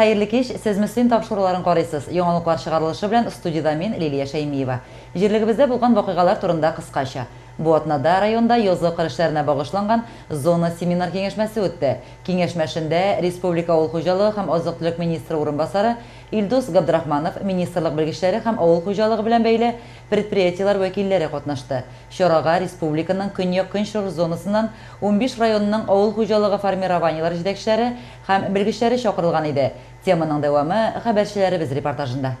Хәерле кич, сез Мөслим тапшыруларын карыйсыз. Яңалыклар чыгарылышы белән студиядә мин, Лилия Шәймиева. Җирлегебездә булган вакыйгалар турында кыскача. Бу атнада районда язгы кыр эшләренә багышланган зона семинар-киңәшмәсе үтте. Киңәшмә эшендә республика авыл хуҗалыгы һәм азык-төлек министры урынбасары Илдус Габдрахманов, министрлык белгечләре һәм авыл хуҗалыгы белән бәйле предприятиеләр вәкилләре катнашты. Чарага республиканың көньяк-көнчыгыш зонасыннан 15 районының авыл хуҗалыгы формированиеләре җитәкчеләре һәм белгечләре чакырылган иде. Теманың дәвамы хәбәрчеләребез репортажында.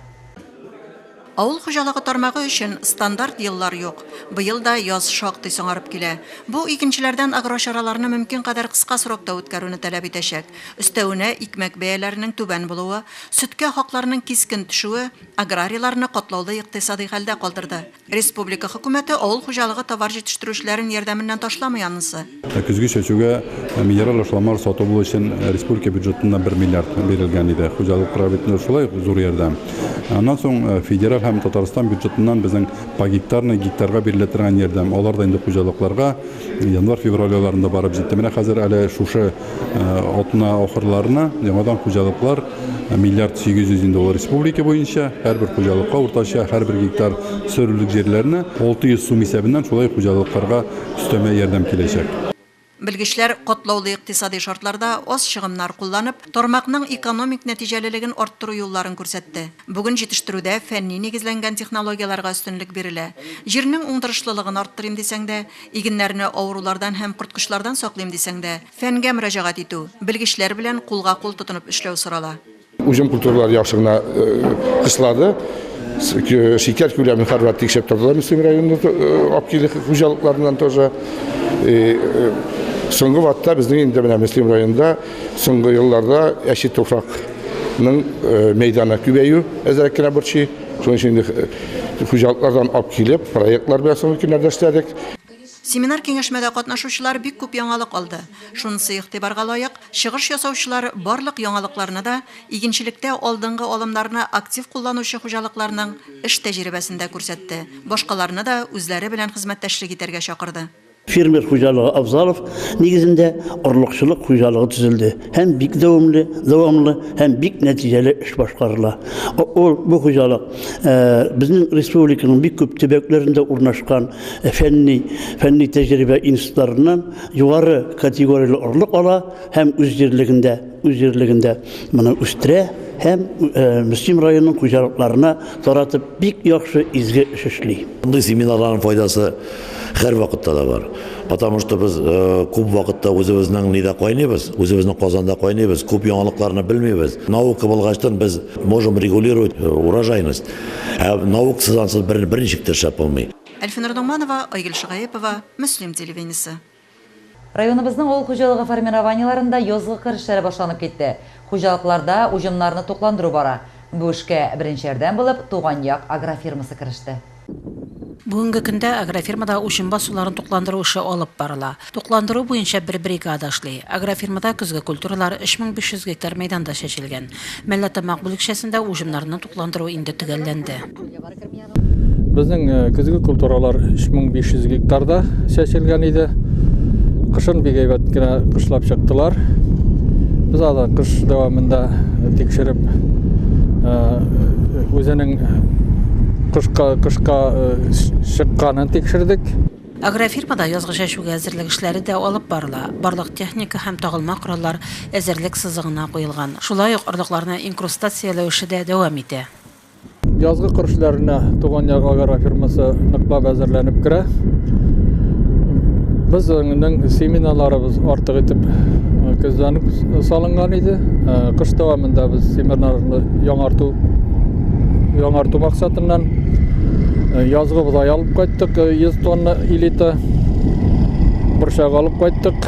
Авыл хуҗалыгы тармагы өчен стандарт еллар юк. Быел да яз шактый соңарып килә. Бу игенчеләрдән агрочараларны мөмкин кадәр кыска срокта үткәрүне таләп итәчәк. Өстәвенә, икмәк бәяләренең түбән булуы, сөткә хакларның кискен төшүе аграрийларны катлаулы икътисадый хәлдә калдырды. Республика хөкүмәте авыл хуҗалыгы товар җитештерүчеләрен ярдәменнән ташламый анысы. Көзге чәчүгә минераль ашламалар сатып алу өчен республика бюджетыннан 1 миллиард бирелгән иде. Хуҗалыкларга бит инде шулай ук зур ярдәм. Аннан соң федераль һәм Татарстан бюджетыннан безнең по гектарный гектарга бирелә торган ярдәм. Алар да инде хуҗалыкларга январь-февраль айларында барып җитте. Менә хәзер әле шушы атна ахырларына яңадан хуҗалыклар миллиард 800 инде ул республика буенча һәрбер хуҗалыкка уртача һәрбер гектар сөрүлек җирләрне 600 сум исәбеннән шулай хуҗалыкларга өстәмә ярдәм киләчәк. Белгечләр катлаулы икътисадый шартларда аз чыгымнар кулланып, тармакның экономик нәтиҗәлелеген арттыру юлларын күрсәтте. Бүген җитештерүдә фәнни нигезләнгән технологияләргә өстенлек бирелә. Җирнең уңдырышлылыгын арттырыйм дисәң дә, игеннәрне авырулардан һәм корткычлардан саклыйм дисәң дә, фәнгә мөрәҗәгать итү, белгечләр белән кулга-кул тотынып эшләү сорала. Уҗым культуралары яхшы гына кышлады. Шикәр күләмен һәрвакыт тикшереп тордылар Мөслим районында Апкиле хуҗалыкларыннан тоже. Соңгы вакытта безнең инде менә Мөслим районында соңгы елларда әче туфракның мәйданы күбәю әзрәк кенә борчый. Шуның өчен инде хуҗалыклардан алып килеп, проектлар белән соңгы көннәрдә эшләдек. Семинар-киңәшмәдә катнашучылар бик күп яңалык алды. Шунысы игътибарга лаек, чыгыш ясаучылар барлык яңалыкларны да игенчелектә алдынгы алымнарны актив кулланучы хуҗалыкларның эш тәҗрибәсендә күрсәтте, башкаларны да үзләре белән хезмәттәшлек итәргә чакырды. Фермер хуҗалыгы Авзалов нигезендә орлыкчылык хуҗалыгы төзелде һәм бик дәвамлы, дәвамлы һәм бик нәтиҗәле эш башкарыла. Ул бу хуҗалык безнең республиканың бик күп төбәкләрендә урнашкан фәнни фәнни тәҗрибә институтларыннан югары категорияле орлык ала һәм үз җирлегендә үз җирлегендә моны үстерә һәм Мөслим районының хуҗалыкларына таратып бик яхшы изге эш эшли. Мондый семинарларның файдасы һәрвакытта да бар. Потому что без күп вакытта үзебезнең нидә кайныйбыз, үзебезнең казанда кайныйбыз, күп яңалыкларны белмибез. Наука булгачтын без можем регулировать урожайность. Ә наукасыз ансыз бер берничек тә эшләп булмый. Әлфинур Ногманова, Айгөл Шөгаепова, Мөслим телевидениесе. Районыбызның авыл хуҗалыгы формированиеләрендә язгы кыр эшләре башланып китте. Хуҗалыкларда уҗымнарны тукландыру бара. Бу эшкә беренчеләрдән булып Туган як агрофирмасы кереште. Бүгенге көндә агрофирмада уҗым басуларын тукландыру эше алып барыла. Тукландыру буенча бер бригада эшли. Агрофирмада көзге культуралар 3500 гектар мәйданда чәчелгән. Мәлләтамак бүлекчәсендә уҗымнарны тукландыру инде төгәлләнде. Безнең көзге культуралар 3500 гектарда чәчелгән иде. Кышын бик әйбәт кенә кышлап чыктылар. Без аны кыш дәвамында тикшереп, үзенең кышка кышка чыкканын тикшердек. Агрофирмада язгы чәчүгә әзерлек эшләре дә алып барыла. Барлык техника һәм тагылма кораллар әзерлек сызыгына куелган. Шулай ук орлыкларны инкрустацияләү эше дә дәвам итә. Язгы кыр эшләренә Туган як агрофирмасы ныклап әзерләнеп керә. Безнең семиналарыбыз артык итеп көздән үк салынган иде. Кыш дәвамында без семинарны яңарту яңарту максатыннан язгы бодай алып кайттык, 100 тонна элита борчак алып кайттык.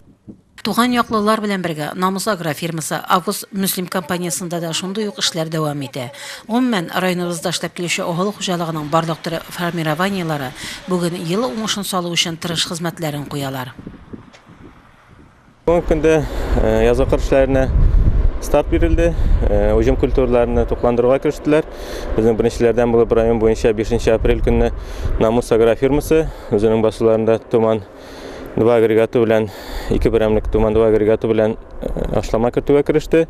Туган яклылар белән бергә Намус агрофирмасы, Август Мөслим компаниясендә дә шундый ук эшләр дәвам итә. Гомумән, районыбызда эшләп килүче авыл хуҗалыгының барлык төр формированиеләре бүген ел уңышын салу өчен тырыш хезмәтләрен куялар. Бүгенге көндә язгы кыр эшләренә старт бирелде. Уҗым культураларны тукландыруга керештеләр. Безнең беренчеләрдән булып район буенча 5 апрель көнне Намус агрофирмасы үзенең басуларында Туман 2 агрегаты белән, ике берәмлек Туман 2 агрегаты белән ашлама кертүгә кереште.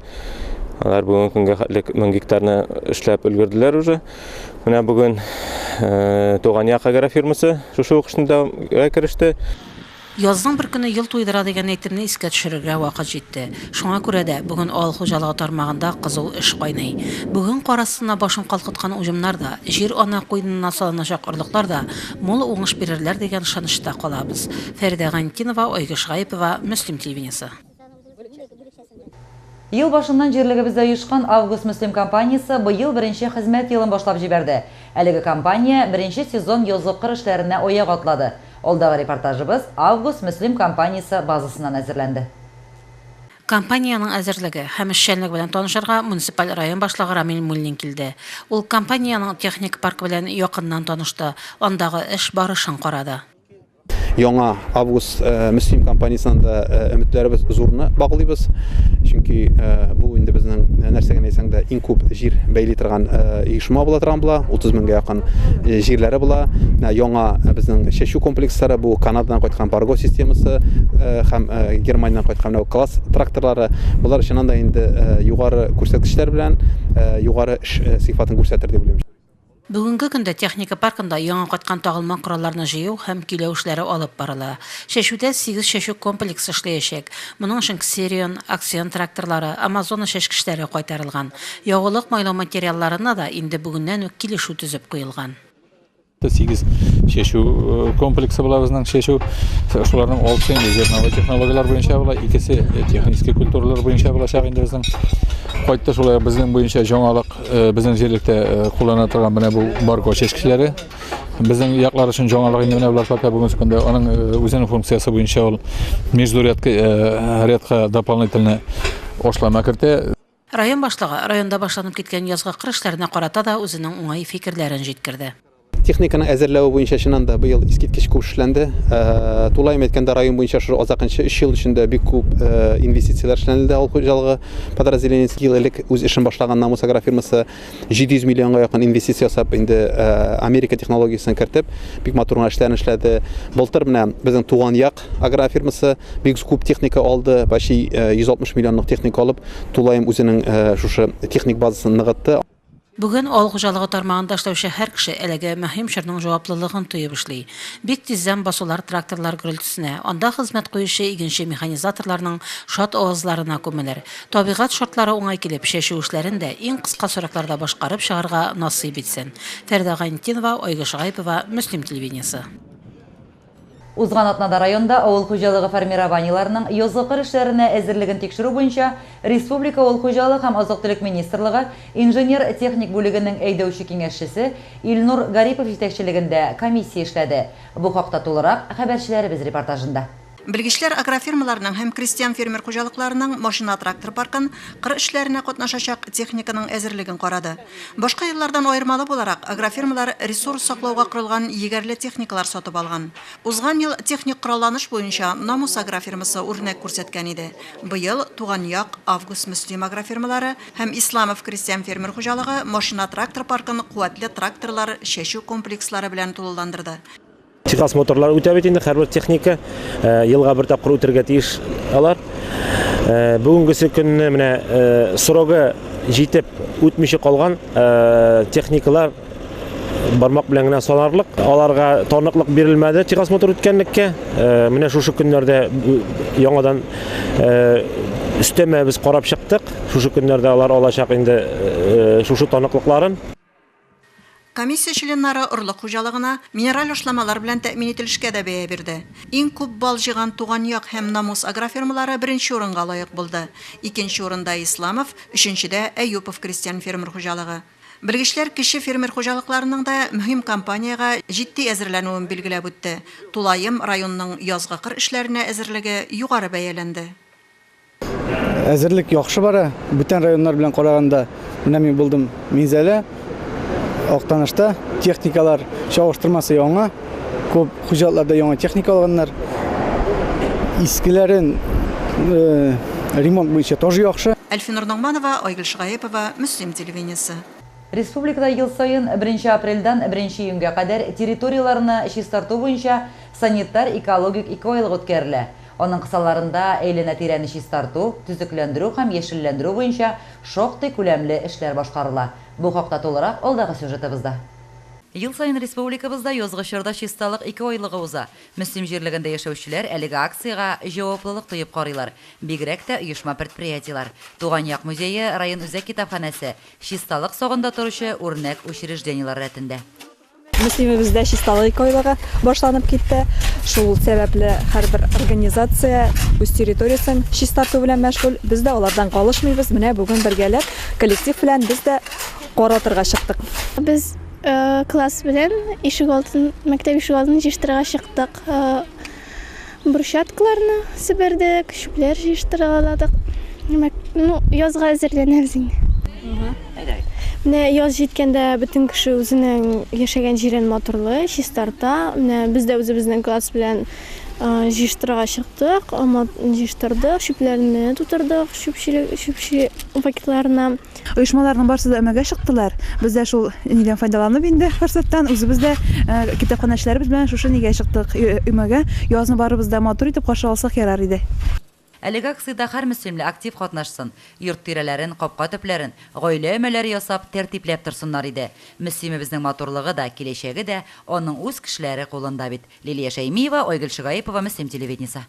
Алар бүгенге көнгә хәтле 1000 гектарны эшләп өлгерделәр уже. Менә бүген Туган як агрофирмасы шушы ук эшне дәвамга кереште. Язның бер көне ел туйдыра дигән әйтемне искә төшерергә вакыт җитте. Шуңа күрә дә бүген авыл хуҗалыгы тармагында кызу эш кайный. Бүген кар астына башын калкыткан уҗымнар да, җир-ана куенына салыначак орлыклар да мул уңыш бирерләр дигән ышанычта калабыз. Фәридә Гайнетдинова, Айгөл Шаипова, Мөслим телевидениесе. Ел башыннан җирлегебездә оешкан Август-Мөслим компаниясе быел беренче хезмәт елын башлап җибәрде. Әлеге компания беренче сезон язгы кыр эшләренә аяк атлады. Алдагы репортажыбыз Август-Мөслим компаниясе базасыннан әзерләнде. Компаниянең әзерлеге һәм эшчәнлеге белән танышырга муниципаль район башлыгы Рамил Муллин килде. Ул компаниянең техник паркы белән якыннан танышты, андагы эш барышын карады. Яңа Август Мөслим компаниясеннән дә өметләребез зурны баглыйбыз. Чөнки бу инде безнең нәрсә генә әйтсәң дә иң күп җир бәйли торган оешма була торган була. 30 меңгә якын җирләре була. Яңа безнең чәчү комплекслары, бу Канададан кайткан Парго системасы һәм Германиядән кайткан менә класс тракторлары. Болар чыннан да инде югары күрсәткечләр белән югары эш сыйфатын күрсәтер дип уйлыйм. Бүгенге көндә техника паркында яңа кайткан тагылма коралларны җыю һәм көйләү эшләре алып барыла. Чәчүдә сигез чәчү комплексы эшләячәк. Моның өчен Ксерион, Аксион тракторлары, Амазона чәчкечләре кайтарылган. Ягулык-майлау материалларына да инде бүгеннән үк килешү төзеп куелган. Сигез чәчү комплексы була безнең чәчү. Шуларның алтысы инде зерновой технологияләр буенча була, икесе технический культуралар буенча булачак инде безнең. Кайтты шулай безнең буенча яңалык безнең җирлектә куллана торган менә бу барко чәчкечләре. Безнең яклар өчен яңалык инде менә болар пока бүгенге көндә аның үзенең функциясе буенча ул междурядка рядка дополнительно ашлама кертә. Район башлыгы районда башланып киткән язгы кыр эшләренә карата да үзенең уңай фикерләрен җиткерде. Техниканың әзерләве буенча чыннан да быел искиткеч күп эшләнде. Тулаем әйткәндә, район буенча шушы азакынчы 3 ел эчендә бик күп инвестицияләр эшләнелде. Авыл хуҗалыгы подразделениесе ел элек үз эшен башлаган Намус агрофирмасы 700 миллионга якын инвестиция ясап, инде Америка технологиясен кертеп, бик матур гына эшләрен эшләде. Былтыр менә безнең Туган як агрофирмасы бик күп техника алды, почти 160 миллионлык техника алып, тулаем үзенең шушы техник базасын ныгытты. Бүген авыл хуҗалыгы тармагында эшләүче һәр кеше әлеге мөһим чорның җаваплылыгын тоеп эшли. Бик тиздән басулар тракторлар гөрелтесенә, анда хезмәт куючы игенче-механизаторларның шат авазларына күмелер. Табигать шартлары уңай килеп, чәчү эшләрен дә иң кыска срокларда башкарып чыгарга насыйп итсен. Фәридә Гайнетдинова, Айгөл Шаипова, Мөслим телевидениесе. Узган атнада районда авыл хуҗалыгы формированиеләренең язгы кыр эшләренә әзерлеген тикшерү буенча Республика авыл хуҗалык һәм азык-төлек министрлыгы инженер-техник бүлегенең әйдәүче киңәшчесе Илнур Гарипов җитәкчелегендә комиссия эшләде. Бу хакта тулырак хәбәрчеләребез репортажында. Белгечләр агрофирмаларның һәм крестьян-фермер хуҗалыкларының машина-трактор паркын, кыр эшләренә катнашачак техниканың әзерлеген карады. Башка еллардан аермалы буларак, агрофирмалар ресурс саклауга корылган егәрле техникалар сатып алган. Узган ел техник коралланыш буенча Намус агрофирмасы үрнәк күрсәткән иде. Быел Туган як, Август Мөслим агрофирмалары һәм Исламов крестьян-фермер хуҗалыгы машина-трактор паркын куәтле тракторлар, чәчү комплекслары белән тулыландырды. Техосмотрлар үтә бит инде, һәрбер техника елга бер тапкыр үтергә тиеш алар. Бүгенгесе көнне менә срогы җитеп үтмичә калган техникалар бармак белән генә санарлык. Аларга таныклык бирелмәде техосмотр үткәнлеккә. Менә шушы көннәрдә яңадан өстәмә без карап чыктык. Шушы көннәрдә алар алачак инде шушы таныклыкларын. Комиссия членнары орлык хуҗалыгына минераль ашламалар белән тәэмин ителешкә дә бәя бирде. Иң күп балл җыйган Туган як һәм Намус агрофирмалары беренче урынга лаек булды. Икенче урында Исламов, өченчедә Әюпов крестьян-фермер хуҗалыгы. Белгечләр кече фермер хуҗалыкларының да мөһим кампаниягә җитди әзерләнүен билгеләп үтте. Тулаем районның язгы кыр эшләренә әзерлеге югары бәяләнде. Әзерлек яхшы бара. Бүтән районнар белән караганда, менә мин булдым Минзәлә, Актанышта техникалар чагыштырмасы яңа, күп хуҗалыкларда яңа техника алганнар. Искеләрен ремонт буенча тоже яхшы. Әлфинур Ногманова, Айгөл Шаипова, Мөслим телевидениесе. Республикада ел саен 1 апрельдән 1 июньгә кадәр территорияләрне чистарту буенча санитар экологик икеайлык үткәрелә. Аның кысаларында әйләнә-тирәне чистарту, төзекләндерү һәм яшелләндерү буенча шактый күләмле эшләр башкарыла. Бу хакта тулырак алдагы сюжетыбызда. Ел саен республикабызда язгы чорда чисталык икеайлыгы уза. Мөслим җирлегендә яшәүчеләр әлеге акциягә җаваплылык тоеп карыйлар. Бигрәк тә оешма-предприятиеләр. Туган як музее, район үзәк китапханәсе, чисталык сагында торучы үрнәк учреждениеләр рәтендә. Мөслимебездә чисталык икеайлыгы башланып китте. Шул сәбәпле һәрбер организация үз территориясен чистарту белән мәшгуль. Без дә алардан калышмыйбыз. Менә бүген бергәләп коллектив белән без дә кар атырга чыктык. Без класс белән ишегалдын, мәктәп ишегалдын җыештырырга чыктык. Брусчаткаларны себердек, чүпләр җыештыргаладык. Ну, язга әзерләнәбез инде. Менә яз җиткәндә бөтен кеше үзенең яшәгән җирен матурлый, чистарта. Менә без дә үзебезнең класс белән җыештырырга чыктык, җыештырдык, чүпләрне тутырдык, чүп пакетларына. Оешмаларның барысы да өмәгә чыктылар. Без дә шул нидән файдаланып инде форсаттан үзебез дә китапханәчеләребез белән шушы нигә чыктык өмәгә. Язны барыбыз да матур итеп каршы алсак ярар иде. Әлеге акциядә һәр мөслимле актив катнашсын, йорт тирәләрен, капка төпләрен, гаилә өмәләре ясап, тәртипләп торсыннар иде. Мөслимебезнең матурлыгы да, киләчәге дә аның үз кешеләре кулында бит. Лилия Шәймиева, Айгөл Шигаипова, Мөслим телевидениесе.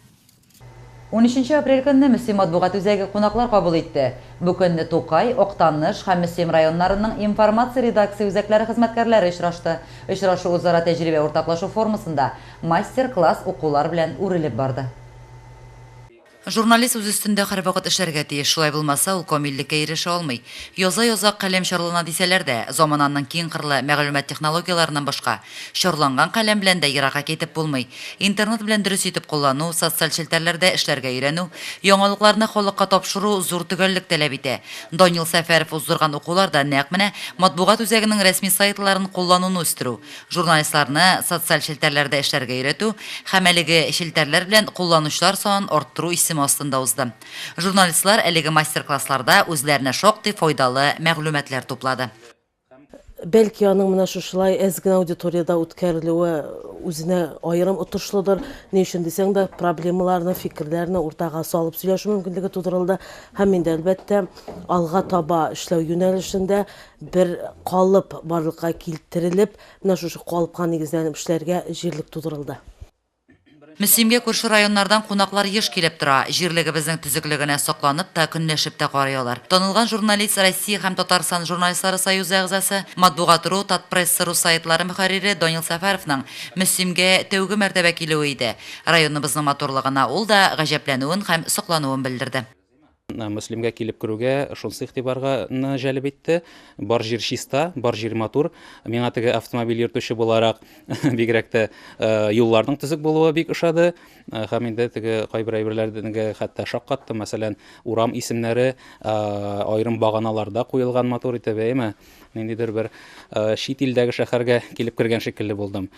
Унөченче апрель көнне Мөслим матбугат үзәге кунаклар кабул итте. Бу көнне Тукай, Актаныш һәм Мөслим районнарының информация-редакция үзәкләре хезмәткәрләре очрашты. Очрашу үзара тәҗрибә уртаклашу формасында, мастер-класс, укулар белән үрелеп барды. Журналист үз өстендә һәрвакыт эшләргә тиеш, шулай булмаса, ул камиллеккә ирешә алмый. Яза-яза каләм чарлана дисәләр дә, замананың киңкырлы мәгълүмат технологияләреннән башка, Чарланган каләм белән дә еракка китеп булмый. Интернет белән дөрес итеп куллану, социаль челтәрләрдә эшләргә өйрәнү, яңалыкларны халыкка тапшыру зур төгәллек таләп итә. Данил Сәфәров уздырган укулар да нәкъ менә матбугат үзәгенең рәсми сайтларын куллануны үстерү, журналистларны социаль челтәрләрдә эшләргә өйрәтү һәм әлеге челтәрләр белән кулланучылар санын арттыру исеме астында узды. Журналистлар әлеге мастер-классларда үзләренә шактый файдалы мәгълүматлар туплады. Бәлки аның менә шушылай әз генә аудиториядә үткәрелүе үзенә аерым отышлыдыр. Ни өчен дисәң дә, проблемаларны, фикерләрне уртага салып сөйләшү мөмкинлеге тудырылды. Һәм инде, әлбәттә, алга таба эшләү юнәлешендә бер калып барлыкка китерелеп, менә шушы калыпка нигезләнеп эшләргә җирлек тудырылды. Мөслимгә күрше районнардан кунаклар еш килеп тора. Җирлегебезнең төзеклегенә сокланып та, көнләшеп тә карый алар. Танылган журналист, Россия һәм Татарстан журналистлары союзы әгъзасы, Матбугат ру, Татпресса ру сайтлары мөхәррире Данил Сәфәровның Мөслимгә тәүге мәртәбә килүе иде. Районыбызның матурлыгына ул да гаҗәпләнүен һәм соклануын белдерде. Мөслимгә килеп керүгә шунысы игътибарга җәлеп итте. Бар җир чиста, бар җир матур. Миңа теге автомобиль йөртүче буларак бигрәк тә юлларның төзек булуы бик ошады. Һәм инде теге кайбер әйберләргә хәтта шаккаттым. Мәсәлән, урам исемнәре аерым баганаларда куелган матур итеп, әйеме? Ниндидер бер чит илдәге шәһәргә килеп кергән шикелле булдым.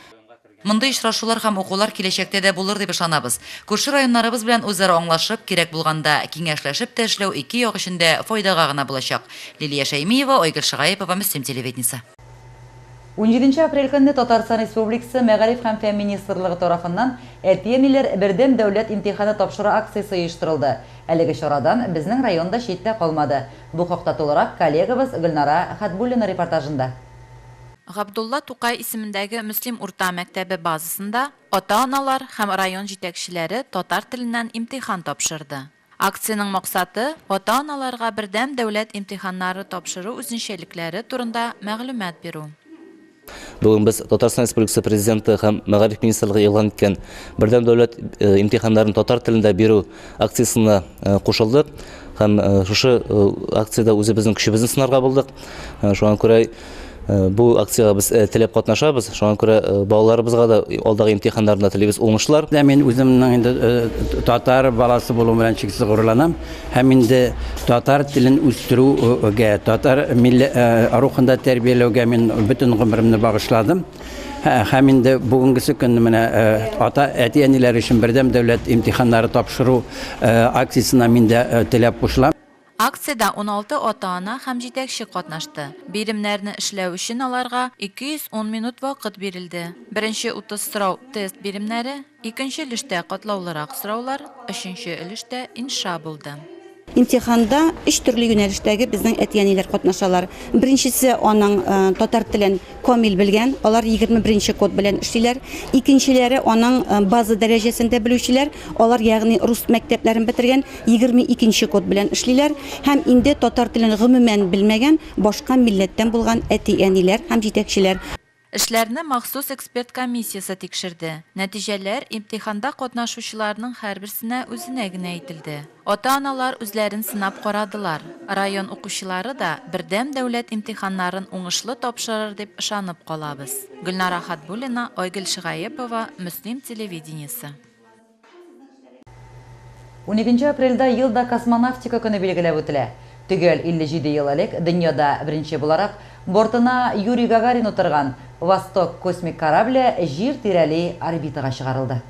Мондый очрашулар һәм укулар киләчәктә дә булыр дип ышанабыз. Күрше районнарыбыз белән үзара аңлашып, кирәк булганда киңәшләшеп тә эшләү ике як өчен дә файдага гына булачак. Лилия Шәймиева, Айгөл Шыгаепова, Мөслим телевидениесе. Унҗиденче апрель көнне Татарстан Республикасы Мәгариф һәм фән министрлыгы тарафыннан Әти-әниләр бердәм дәүләт имтиханы тапшыра акциясе оештырылды. Әлеге чарадан безнең район да читтә калмады. Бу хакта тулырак коллегабыз Гөлнара Хәтбуллина репортажында. Габдулла Тукай исемендәге Мөслим урта мәктәбе базасында ата-аналар һәм район җитәкчеләре татар теленнән имтихан тапшырды. Акциянең максаты, ата-аналарга бердәм дәүләт имтиханнары тапшыру үзенчәлекләре турында мәгълүмат бирү. Бүген без Татарстан Республикасы Президенты һәм Мәгариф министрлыгы игълан иткән бердәм дәүләт имтиханнарын татар телендә бирү акциясенә кушылдык һәм шушы акциядә үзебезнең көчебезне сынарга булдык. Шуңа күрә бу акциягә без теләп катнашабыз. Шуңа күрә балаларыбызга да алдагы имтиханнарында телибез уңышлар. Мин үземнең инде татар баласы булуым белән чиксез горурланам һәм инде татар телен үстерүгә, татар милли рухында тәрбияләүгә мин бөтен гомеремне багышладым. Һәм инде бүгенгесе көнне менә ата әти-әниләр өчен бердәм дәүләт имтиханнары тапшыру акциясенә мин дә теләп кушылам. Акциядә 16 ата-ана һәм җитәкче катнашты. Биремнәрне эшләү өчен аларга 210 минут вакыт бирелде. Беренче 30 сорау тест биремнәре, икенче өлештә катлаулырак сораулар, өченче өлештә инша булды. Имтиханда өч төрле юнәлештәге безнең әти-әниләр катнашалар. Беренчесе аның татар телен камил белгән, алар 21 нче код белән эшлиләр. Икенчеләре аның база дәрәҗәсендә белүчеләр, алар ягъни рус мәктәпләрен бетергән, 22 нче код белән эшлиләр. Һәм инде татар телен гомумән белмәгән башка милләттән булган әти-әниләр һәм җитәкчеләр. Эшләрне махсус эксперт комиссиясе тикшерде. Нәтиҗәләр имтиханда катнашучыларның һәрберсенә үзенә генә әйтелде. Ата-аналар үзләрен сынап карадылар. Район укучылары да бердәм дәүләт имтиханнарын уңышлы тапшырыр дип ышанып калабыз. Гөлнара Хатбуллина, Айгөл Шигаепова, Мөслим телевидениесе. Уникенче апрельдә ел да Космонавтика көне билгеләп үтелә. Төгәл 57 ел элек дөньяда беренче буларак бортына Юрий Гагарин утырган Восток космик корабле Җир тирәли орбитага чыгарылды.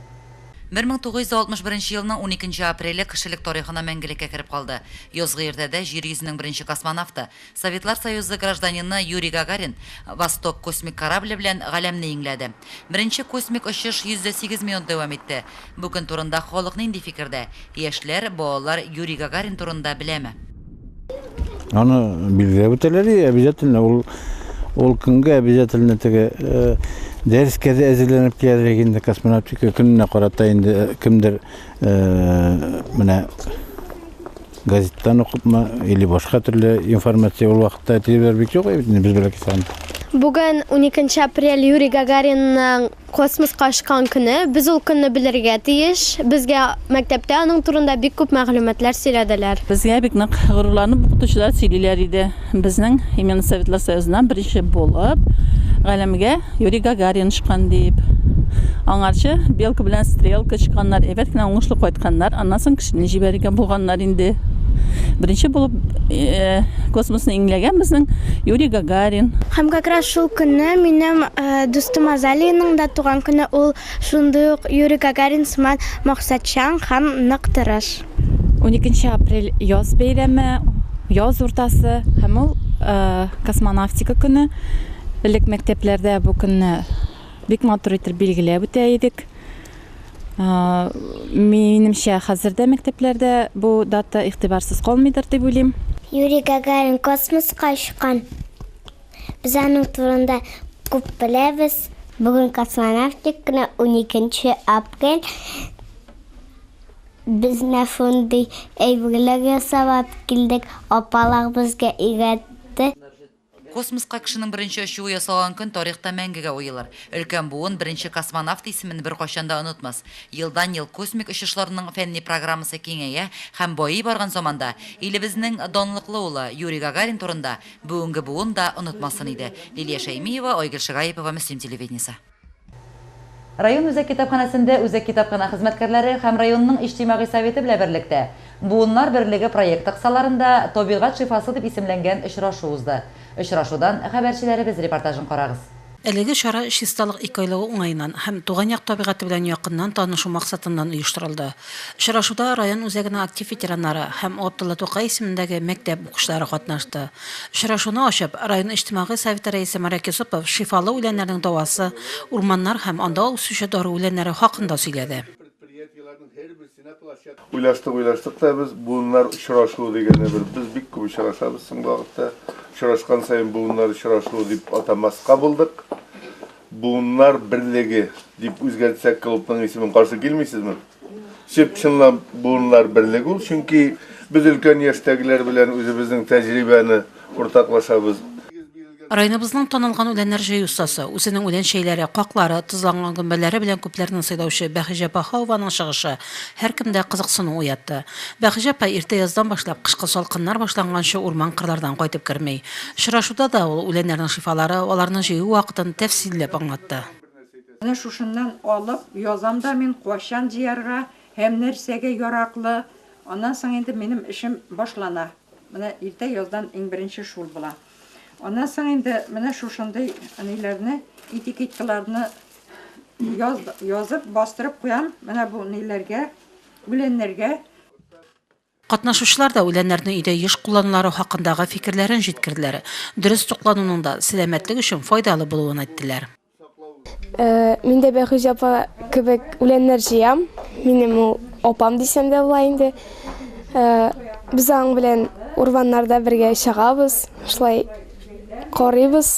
1961 елның уникенче апреле кешелек тарихына мәңгелеккә кереп калды. Язгы иртәдә Җир йөзенең беренче космонавты, Советлар Союзы гражданины Юрий Гагарин Восток космик корабле белән галәмне иңләде. Беренче космик очыш 108 минут дәвам итте. Бу көн турында халык нинди фикердә? Яшьләр, балалар Юрий Гагарин турында беләме? Аны билгеләп үтәләр, и обязательно ул ул көнгә обязательно теге э, дәрескә дә әзерләнеп киләләр инде космонавтика көненә карата инде э, кемдер э, менә газеттан укыпмы или башка төрле информация ул вакытта телевизор бик юк бит инде без бәләкәй чагында. Бүген 12 апрель Юрий Гагаринның космоска очкан көне. Без ул көнне белергә тиеш. Безгә мәктәптә аның турында бик күп мәгълүматлар сөйләделәр. Безгә бик нык горурланып укытучылар сөйлиләр иде. Безнең именно Советлар Союзыннан беренче булып галәмгә Юрий Гагарин очкан дип. Аңарчы Белка белән Стрелка очканнар, әйбәт кенә уңышлы кайтканнар. Аннан соң кешене җибәрергә булганнар инде. Беренче булып э, космосны иңләгән безнең Юрий Гагарин. Һәм как раз шул көнне минем э, дустым Азалиянең дә туган көне, ул шундый ук Юрий Гагарин сыман максатчан һәм нык тырыш. Уникенче апрель яз бәйрәме, яз уртасы һәм ул космонавтика көне. Элек мәктәпләрдә бу көнне бик матур итеп билгеләп үтә идек. Минемчә, хәзер дә мәктәпләрдә бу дата игътибарсыз калмыйдыр дип уйлыйм. Юрий Гагарин космоска очкан. Без аның турында күп беләбез. Бүген космонавтика көне, уникенче апрель. Без менә шундый әйберләр ясап алып килдек, апалар безгә өйрәтте. Космоска кешенең беренче очуы ясалган көн тарихта мәңгегә уелыр. Өлкән буын беренче космонавт исемен беркайчан да онытмас. Елдан-ел космик очышларның фәнни программасы киңәя һәм байый барган заманда илебезнең данлыклы улы Юрий Гагарин турында бүгенге буын да онытмасын иде. Лилия Шәймиева, Айгөл Шигаепова, Мөслим телевидениесе. Район үзәк китапханәсендә үзәк китапханә хезмәткәрләре һәм районның иҗтимагый советы белән берлектә Буыннар берлеге проекты кысаларында Табигать шифасы дип исемләнгән очрашу узды. Очрашудан хәбәрчеләребез репортажын карагыз. Әлеге чара Чисталык икеайлыгы уңаеннан һәм туган як табигате белән якыннан танышу максатыннан оештырылды. Очрашуда район үзәгенең актив ветераннары һәм Габдулла Тукай исемендәге мәктәп укучылары катнашты. Очрашуны ачып, район иҗтимагый советы рәисе Марек Йосыпов шифалы үләннәрнең дәвасы, урманнар һәм анда үсүче дару үләннәре хакында сөйләде. Уйлаштык, уйлаштык та без, буыннар очрашуы дигәнне бер, без бик күп очрашабыз соңгы вакытта. Очрашкан саен буыннар очрашуы дип атамаска булдык. Буыннар берлеге дип үзгәртсәк клубның исемен каршы килмисезме? Чып-чынлап буыннар берлеге ул, чөнки без өлкән яшьтәгеләр белән үзебезнең тәҗрибәне уртаклашабыз. Районыбызның танылган үләннәр җыю остасы, үзенең үлән чәйләре, каклары, тозланган гөмбәләре белән күпләрне сыйлаучы Бәһиҗә Баһауваның чыгышы һәркемдә кызыксыну уятты. Бәһиҗә апа иртә яздан башлап кышкы салкыннар башланганчы урман-кырлардан кайтып керми. Очрашуда да ул үләннәрнең шифалары, аларны җыю вакытын тәфсилләп аңлатты. Менә шушыннан алып язам да мин кайчан җыярга һәм нәрсәгә яраклы. Аннан соң инде минем эшем башлана. Менә иртә яздан иң беренче шул була. Аннан соң инде менә шушындый ниләрне, этикеткаларны яз, язып, бастырып куям. Менә бу ниләргә, үләннәргә. Катнашучылар да үләннәрне өйдә еш кулланулары хакындагы фикерләрен җиткерделәр, дөрес туклануның да сәламәтлек өчен файдалы булуын әйттеләр. Мин дә Бәхүзә апа кебек үләннәр җыям. Минем ул апам дисәм дә була инде. Без аның белән урманнарда бергә чыгабыз, шулай карыйбыз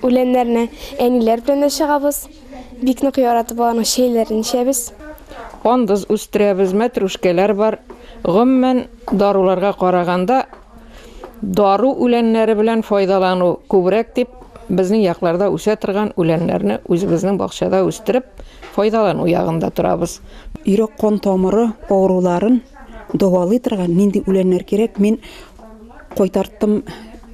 үләннәрне. Әниләр белән дә чыгабыз. Бик нык яратып аларның чәйләрен эчәбез. Андыз үстерәбез, мәтрүшкәләр бар. Гомумән, даруларга караганда, дару үләннәре белән файдалану күбрәк дип, безнең якларда үсә торган үләннәрне үзебезнең бакчада үстереп, файдалану ягында торабыз. Йөрәк-кан тамыры авыруларын дәвалый торган нинди үләннәр кирәк, мин кайтарттым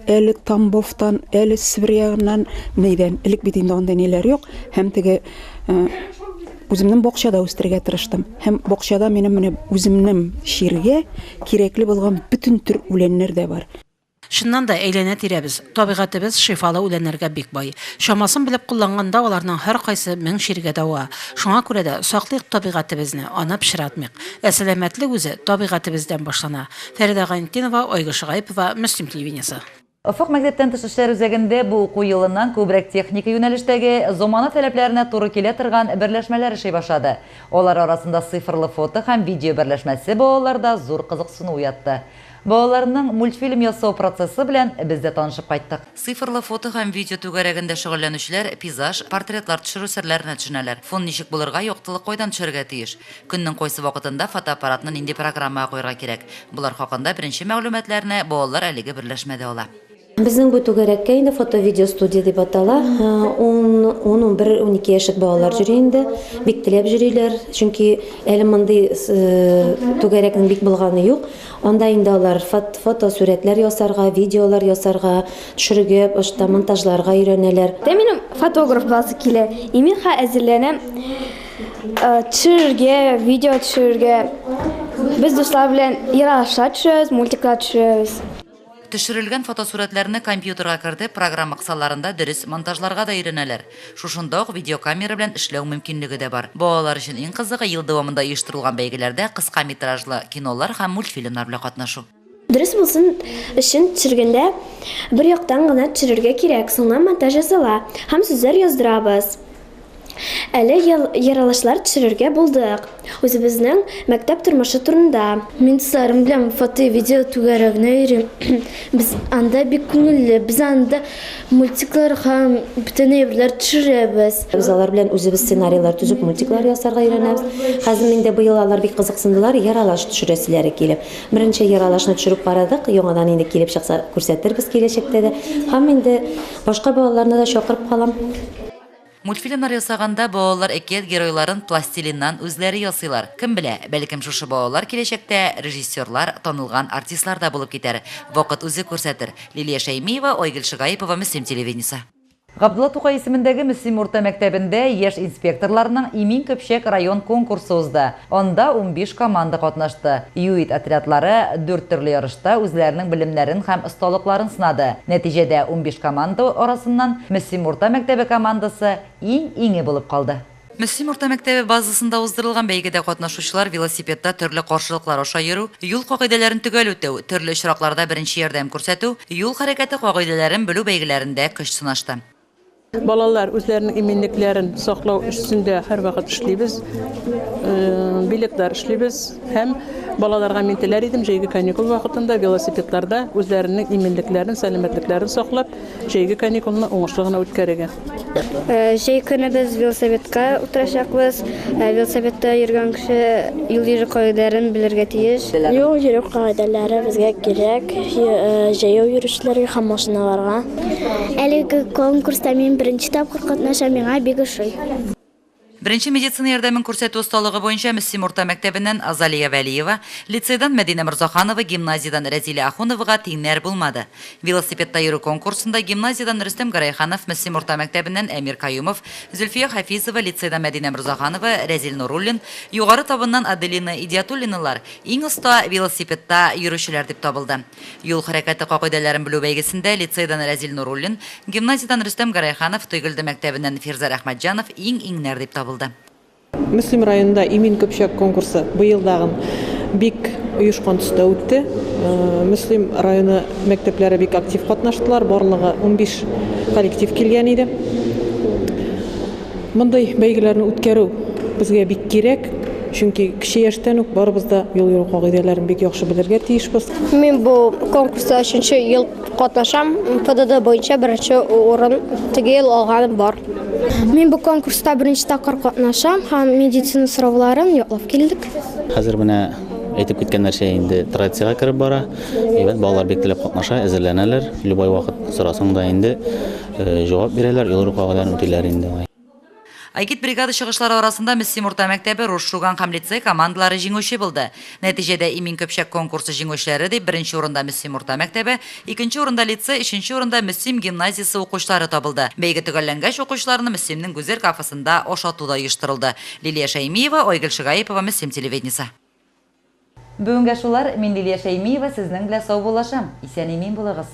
әле Тамбовтан, әле Себер ягыннан, нидән. Элек бит инде андый ниләр юк. Һәм теге э, үземнең бакчада үстерергә тырыштым. Һәм бакчада минем менә үземнең чиргә кирәкле булган бөтен төр үләннәр дә бар. Чыннан да, әйләнә-тирәбез, табигатебез шифалы үләннәргә бик бай. Чамасын белеп кулланганда аларның һәркайсы мең чиргә дәва. Шуңа күрә дә саклыйк табигатебезне, аны пычратмыйк. Ә сәламәтлек үзе табигатебездән башлана. Фәридә Гайнетдинова, Айгөл Шагаипова, Мөслим телевидениесе. Офык мәктәптән тыш эшләр үзәгендә бу уку елыннан күбрәк техника юнәлештәге, замана таләпләренә туры килә торган берләшмәләр эшли башлады. Алар арасында цифрлы фото һәм видео берләшмәсе балаларда зур кызыксыну уятты. Балаларның мультфильм ясау процессы белән без дә танышып кайттык. Цифрлы фото һәм видео түгәрәгендә шөгыльләнүчеләр пейзаж, портретлар төшерү серләренә төшенәләр, фон ничек булырга, яктылык кайдан төшәргә тиеш, Көннең кайсы вакытында фотоаппаратны нинди программага куярга кирәк? Болар хакында беренче мәгълүматларны балалар әлеге берләшмәдә ала. Безнең бу түгәрәккә инде фото-видео студия дип атала. Ун, ун, унбер, унике яшьлек балалар йөри инде. Бик теләп йөриләр, чөнки әле мондый түгәрәкнең бик булганы юк. Анда инде алар фотосурәтләр ясарга, видеолар ясарга, төшерергә, башта монтажларга өйрәнәләр. Дә минем фотограф буласы килә. И мин хә әзерләнәм. Төшерергә, видео төшерергә. Без дуслар белән ярышлар төшерәбез, мультиклар төшерәбез. Төшерелгән фотосурәтләрне компьютерга кертеп, программа кысаларында дөрес монтажларга да өйрәнәләр. Шушында ук видеокамера белән эшләү мөмкинлеге дә бар. Балалар өчен иң кызыгы, ел дәвамында оештырылган бәйгеләрдә кыска метражлы кинолар һәм мультфильмнар белән катнашу. Дөрес булсын өчен төшергәндә бер яктан гына төшерергә кирәк, соңыннан монтаж ясала һәм сүзләр яздырабыз. Әле ералашлар төшерергә булдык. Үзебезнең мәктәп тормышы турында. Мин дусларым белән фото-видео түгәрәгенә йөрим. Без анда бик күңелле. Без анда мультиклар һәм бүтән әйберләр төшерәбез. Без алар белән үзебез сценарийлар төзеп, мультиклар ясарга өйрәнәбез. Хәзер инде быел алар бик кызыксындылар, ералаш төшерәселәре килеп. Беренче ералашны төшереп карадык, яңадан инде килеп чыкса күрсәтербез киләчәктә дә. Һәм инде башка балаларны да чакырып калам. Мультфильмнар ясаганда балалар әкият геройларын пластилиннан үзләре ясыйлар. Кем белә, бәлкем шушы балалар киләчәктә режиссерлар, танылган артистлар да булып китәр. Вакыт үзе күрсәтер. Лилия Шәймиева, Айгөл Шигаипова, Мөслим телевидениесе. Габдулла Тукай исемендәге Мөслим урта мәктәбендә яшь инспекторларның Имин көпчәк район конкурсы узды. Анда 15 команда катнашты. ЮИД отрядлары дүрт төрле ярышта үзләренең белемнәрен һәм осталыкларын сынады. Нәтиҗәдә, 15 команда арасыннан Мөслим урта мәктәбе командасы иң-иңе булып калды. Мөслим урта мәктәбе базасында уздырылган бәйгедә катнашучылар велосипедта төрле каршылыклар аша йөрү, юл кагыйдәләрен төгәл үтәү, төрле очракларда беренче ярдәм күрсәтү, юл хәрәкәте кагыйдәләрен белү бәйгеләрендә көч сынашты. Балалар үзләренең иминлекләрен саклау өстендә һәрвакыт эшлибез, билетлар эшлибез һәм балаларга мин теләр идем җәйге каникул вакытында велосипедларда үзләренең иминлекләрен, сәламәтлекләрен саклап, Җәйге каникулны уңышлы гына үткәрергә. Җәй көне без велосипедка утырачакбыз. Велосипедта йөргән кеше юл йөрү кагыйдәләрен белергә тиеш. Юл йөрү кагыйдәләре безгә кирәк, җәяү йөрүчеләргә һәм машиналарга. Әлеге конкурста мин беренче тапкыр катнашам, миңа бик ошый. Беренче медицина ярдәмен күрсәтү осталыгы буенча Мөслим урта мәктәбеннән Азалия Вәлиева, лицейдан Мәдинә Морзаханова, гимназиядән Рәзилә Ахуновага тиңнәр булмады. Велосипедта йөрү конкурсында гимназиядән Рөстәм Гәрәйханов, Мөслим урта мәктәбеннән Әмир Каюмов, Зөлфия Хафизова, лицейдан Мәдинә Морзаханова, Рәзил Нуруллин, Югары Табыннан Аделина Идиатуллиналар иң оста велосипедта йөрүчеләр дип табылды. Юл хәрәкәте кагыйдәләрен белү бәйгесендә лицейдан Рәзил Нуруллин, гимназиядән Рөстәм Гәрәйханов, Тойгелде мәктәбеннән Фирзәр Әхмәтҗанов иң-иңнәр дип табылды. Мөслим районында Имин көпчәк конкурсы быел тагын Бик оешкан төстә үтте. Мөслим районы мәктәпләре бик актив катнаштылар. Барлыгы 15 коллектив килгән иде. Мондый бәйгеләрне үткәрү безгә бик кирәк, чөнки кече яшьтән үк барыбыз да юл йөрү кагыйдәләрен бик яхшы белергә тиешбез. Мин бу конкурста өченче ел катнашам. ПДД буенча беренче урын теге ел алганым бар. Мин бу конкурста беренче тапкыр катнашам һәм медицина сорауларын ятлап килдек. Хәзер менә әйтеп киткән нәрсә инде традициягә кереп бара. Әйбәт, балалар бик теләп катнаша, әзерләнәләр. Любой вакыт сорасаң да инде җавап бирәләр, юл йөрү кагыйдәләрен үтиләр инде. Агитбригада чыгышлары арасында Мөслим урта мәктәбе, Рус Шуган һәм лицей командалары җиңүче булды. Нәтиҗәдә Имин көпчәк конкурсы җиңүчеләре дип беренче урында Мөслим урта мәктәбе, икенче урында лицей, өченче урында Мөслим гимназиясе укучылары табылды. Бәйге төгәлләнгәч, укучыларны Мөслимнең Гүзәл кафесында ашату да оештырылды. Лилия Шәймиева, Айгөл Шигаипова, Мөслим телевидениесе. Бүгенгә шулар, мин Лилия Шәймиева сезнең белән саубуллашам. Исән-имин булыгыз!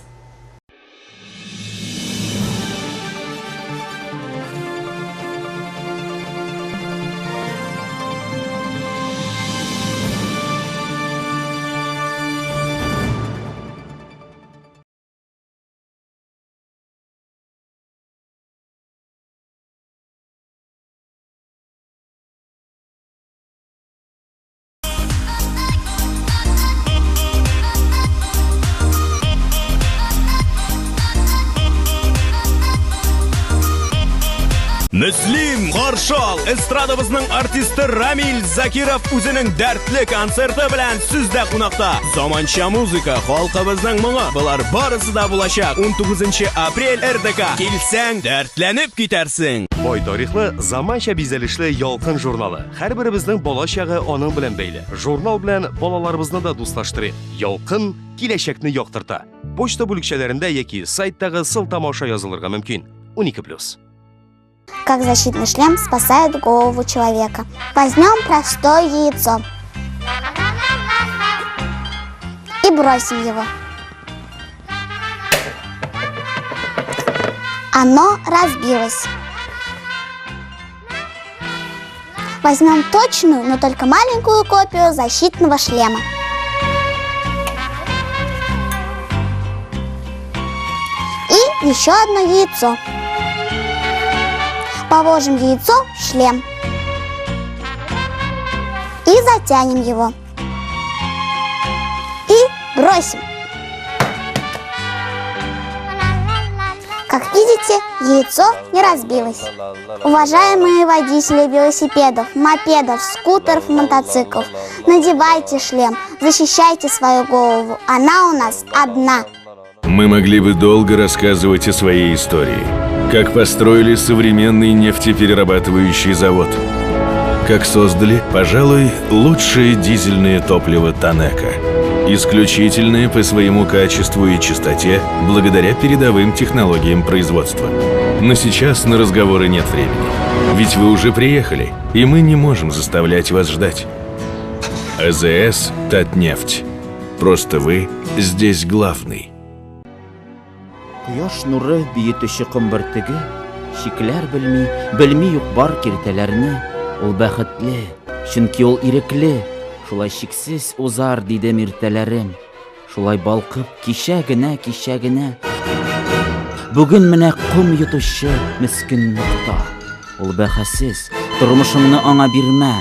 Мөслим, каршы ал! Эстрадабызның артисты Рамил Закиров үзенең дәртле концерты белән сүздә кунакта. Заманча музыка, халкыбызның моңы, болар барысы да булачак. 19 апрель РДК. Килсәң, дәртләнеп китәрсең. Бай тарихлы, заманча бизәлешле Ялкын журналы. Һәрберебезнең бала чагы аның белән бәйле. Журнал белән балаларыбызны да дуслаштырыйк. Ялкын киләчәкне яктырта. Почта бүлекчәләрендә яки сайттагы сылтама аша язылырга мөмкин. 12+. Как защитный шлем спасает голову человека. Возьмем простое яйцо и бросим его. Оно разбилось. Возьмем точную, но только маленькую копию защитного шлема. И еще одно яйцо. Положим яйцо в шлем. И затянем его. И бросим. Как видите, яйцо не разбилось. Уважаемые водители велосипедов, мопедов, скутеров, мотоциклов, надевайте шлем, защищайте свою голову. Она у нас одна. Мы могли бы долго рассказывать о своей истории. Как построили современный нефтеперерабатывающий завод. Как создали, пожалуй, лучшее дизельное топливо «Танеко». Исключительное по своему качеству и чистоте благодаря передовым технологиям производства. Но сейчас на разговоры нет времени. Ведь вы уже приехали, и мы не можем заставлять вас ждать. АЗС «Татнефть». Просто вы здесь главный. Кояш нуры биетүче ком бөртеге, Чикләр белми, белми юк-бар киртәләрне. Ул бәхетле, чөнки ул ирекле, Шулай чиксез узар, дидем иртәләрем. Шулай балкып, кичә генә, кичә генә. Бүген менә ком йотучы мескен нокта. Ул бәһасез, тормышыңны аңа бирмә.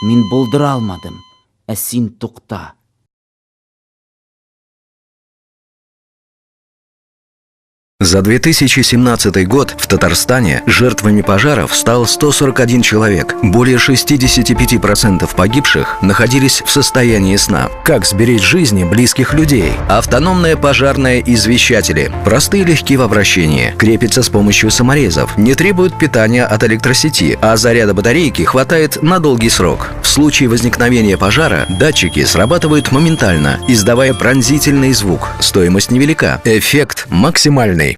Мин булдыра алмадым, ә син тукта. За 2017 год в Татарстане жертвами пожаров стал 141 человек. Более 65% погибших находились в состоянии сна. Как сберечь жизни близких людей? Автономные пожарные извещатели. Простые и легки в обращении. Крепятся с помощью саморезов. Не требуют питания от электросети, а заряда батарейки хватает на долгий срок. В случае возникновения пожара датчики срабатывают моментально, издавая пронзительный звук. Стоимость невелика. Эффект максимальный.